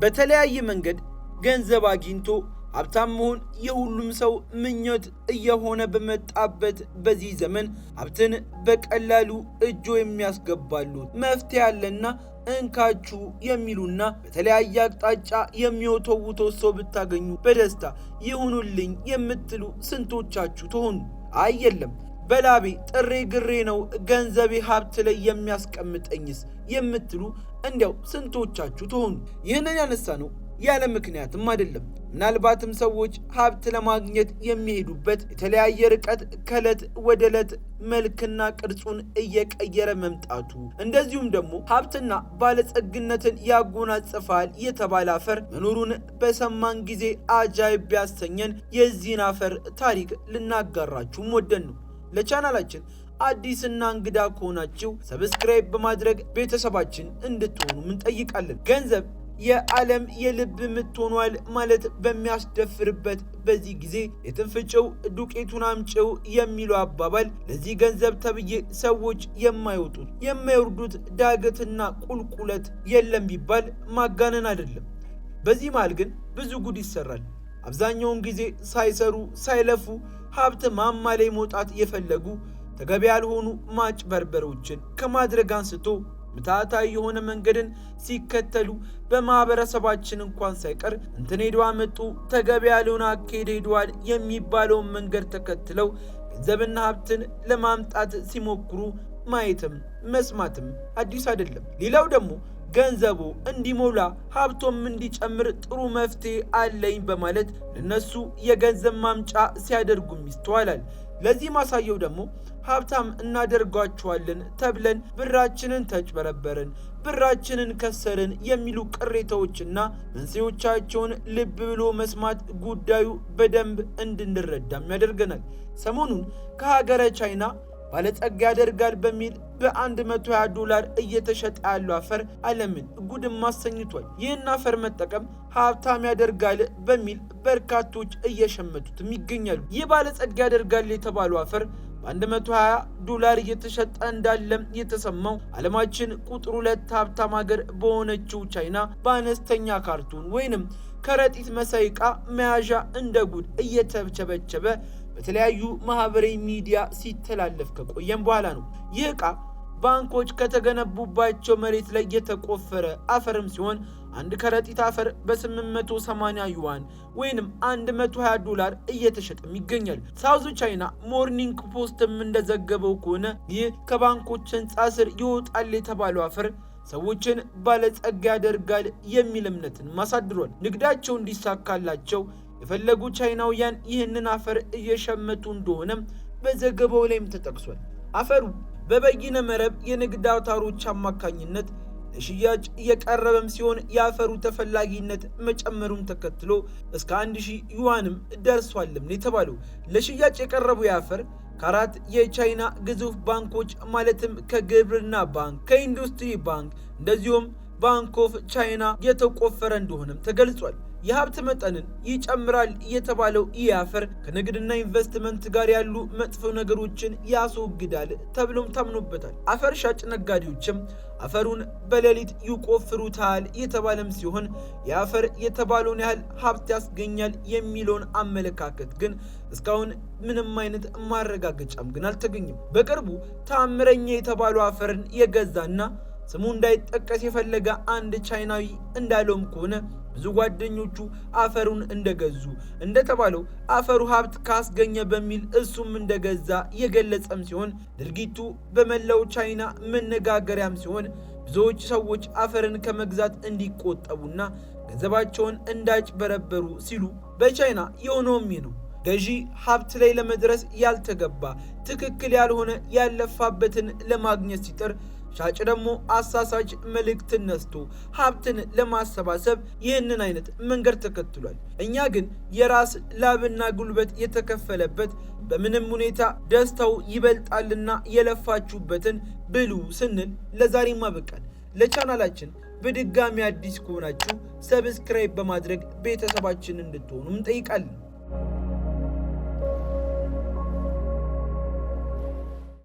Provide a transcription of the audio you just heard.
በተለያየ መንገድ ገንዘብ አግኝቶ ሀብታም መሆን የሁሉም ሰው ምኞት እየሆነ በመጣበት በዚህ ዘመን ሀብትን በቀላሉ እጆ የሚያስገባሉ መፍትሄ ያለና እንካችሁ የሚሉና በተለያየ አቅጣጫ የሚወተውተው ሰው ብታገኙ በደስታ ይሁኑልኝ የምትሉ ስንቶቻችሁ ትሆኑ? አይ የለም፣ በላቤ ጥሬ ግሬ ነው ገንዘቤ ሀብት ላይ የሚያስቀምጠኝስ የምትሉ እንዲያው ስንቶቻችሁ ትሆኑ? ይህንን ያነሳ ነው ያለ ምክንያትም አይደለም። ምናልባትም ሰዎች ሀብት ለማግኘት የሚሄዱበት የተለያየ ርቀት ከዕለት ወደ ዕለት መልክና ቅርጹን እየቀየረ መምጣቱ፣ እንደዚሁም ደግሞ ሀብትና ባለጸግነትን ያጎናጽፋል የተባለ አፈር መኖሩን በሰማን ጊዜ አጃይብ ቢያሰኘን የዚህን አፈር ታሪክ ልናጋራችሁም ወደን ነው። ለቻናላችን አዲስና እንግዳ ከሆናችሁ subscribe በማድረግ ቤተሰባችን እንድትሆኑ እንጠይቃለን። ገንዘብ የዓለም የልብ ምት ሆኗል ማለት በሚያስደፍርበት በዚህ ጊዜ የትም ፍጪው ዱቄቱን አምጪው የሚለው አባባል ለዚህ ገንዘብ ተብዬ ሰዎች የማይወጡት የማይወርዱት ዳገትና ቁልቁለት የለም ቢባል ማጋነን አይደለም። በዚህ መሃል ግን ብዙ ጉድ ይሰራል። አብዛኛውን ጊዜ ሳይሰሩ ሳይለፉ ሀብት ማማ ላይ መውጣት የፈለጉ ተገቢ ያልሆኑ ማጭበርበሮችን ከማድረግ አንስቶ ምትሃታዊ የሆነ መንገድን ሲከተሉ በማህበረሰባችን እንኳን ሳይቀር እንትን ሄደው አመጡ፣ ተገቢ ያልሆነ አካሄድ ሄደዋል የሚባለውን መንገድ ተከትለው ገንዘብና ሀብትን ለማምጣት ሲሞክሩ ማየትም መስማትም አዲስ አይደለም። ሌላው ደግሞ ገንዘቡ እንዲሞላ ሀብቶም እንዲጨምር ጥሩ መፍትሄ አለኝ በማለት ለነሱ የገንዘብ ማምጫ ሲያደርጉም ይስተዋላል። ለዚህ ማሳየው ደግሞ ሀብታም እናደርጓቸዋለን ተብለን ብራችንን ተጭበረበርን፣ ብራችንን ከሰርን የሚሉ ቅሬታዎችና መንስኤዎቻቸውን ልብ ብሎ መስማት ጉዳዩ በደንብ እንድንረዳም ያደርገናል። ሰሞኑን ከሀገረ ቻይና ባለጸጋ ያደርጋል በሚል በ120 ዶላር እየተሸጠ ያለው አፈር ዓለምን ጉድም አሰኝቷል። ይህን አፈር መጠቀም ሀብታም ያደርጋል በሚል በርካቶች እየሸመቱትም ይገኛሉ። ይህ ባለጸጋ ያደርጋል የተባለው አፈር በ120 ዶላር እየተሸጠ እንዳለም የተሰማው ዓለማችን ቁጥር 2 ሀብታም ሀገር በሆነችው ቻይና በአነስተኛ ካርቶን ወይንም ከረጢት መሳይ ዕቃ መያዣ እንደ ጉድ እየተቸበቸበ በተለያዩ ማህበራዊ ሚዲያ ሲተላለፍ ከቆየም በኋላ ነው። ይህ ዕቃ ባንኮች ከተገነቡባቸው መሬት ላይ የተቆፈረ አፈርም ሲሆን አንድ ከረጢት አፈር በ880 ዩዋን ወይንም 120 ዶላር እየተሸጠም ይገኛል። South China Morning Post ም እንደዘገበው ከሆነ ይህ ከባንኮች ህንፃ ስር ይወጣል የተባለው አፈር ሰዎችን ባለጸጋ ያደርጋል የሚል እምነትን አሳድሯል። ንግዳቸው እንዲሳካላቸው የፈለጉ ቻይናውያን ይህንን አፈር እየሸመቱ እንደሆነም በዘገባው ላይም ተጠቅሷል። አፈሩ በበይነ መረብ የንግድ አውታሮች አማካኝነት ለሽያጭ እየቀረበም ሲሆን የአፈሩ ተፈላጊነት መጨመሩን ተከትሎ እስከ 1000 ዩዋንም ደርሷልም ነው የተባለው። ለሽያጭ የቀረቡ የአፈር ከአራት የቻይና ግዙፍ ባንኮች ማለትም ከግብርና ባንክ፣ ከኢንዱስትሪ ባንክ እንደዚሁም Bank of China የተቆፈረ እንደሆነም ተገልጿል። የሀብት መጠንን ይጨምራል የተባለው ይህ አፈር ከንግድና ኢንቨስትመንት ጋር ያሉ መጥፎ ነገሮችን ያስወግዳል ተብሎም ታምኖበታል። አፈር ሻጭ ነጋዴዎችም አፈሩን በሌሊት ይቆፍሩታል የተባለም ሲሆን የአፈር የተባለውን ያህል ሀብት ያስገኛል የሚለውን አመለካከት ግን እስካሁን ምንም አይነት ማረጋገጫም ግን አልተገኘም። በቅርቡ ተአምረኛ የተባለው አፈርን የገዛና ስሙ እንዳይጠቀስ የፈለገ አንድ ቻይናዊ እንዳለውም ከሆነ ብዙ ጓደኞቹ አፈሩን እንደገዙ፣ እንደተባለው አፈሩ ሀብት ካስገኘ በሚል እሱም እንደገዛ የገለጸም ሲሆን ድርጊቱ በመላው ቻይና መነጋገሪያም ሲሆን ብዙዎች ሰዎች አፈርን ከመግዛት እንዲቆጠቡና ገንዘባቸውን እንዳጭበረበሩ ሲሉ በቻይና የሆነውም ይህ ነው። ገዢ ሀብት ላይ ለመድረስ ያልተገባ፣ ትክክል ያልሆነ፣ ያለፋበትን ለማግኘት ሲጥር ሻጭ ደግሞ አሳሳች መልእክትን ነስቶ ሀብትን ለማሰባሰብ ይህንን አይነት መንገድ ተከትሏል። እኛ ግን የራስ ላብና ጉልበት የተከፈለበት በምንም ሁኔታ ደስታው ይበልጣልና የለፋችሁበትን ብሉ ስንል ለዛሬም አበቃን። ለቻናላችን በድጋሚ አዲስ ከሆናችሁ subscribe በማድረግ ቤተሰባችን እንድትሆኑ እንጠይቃለን።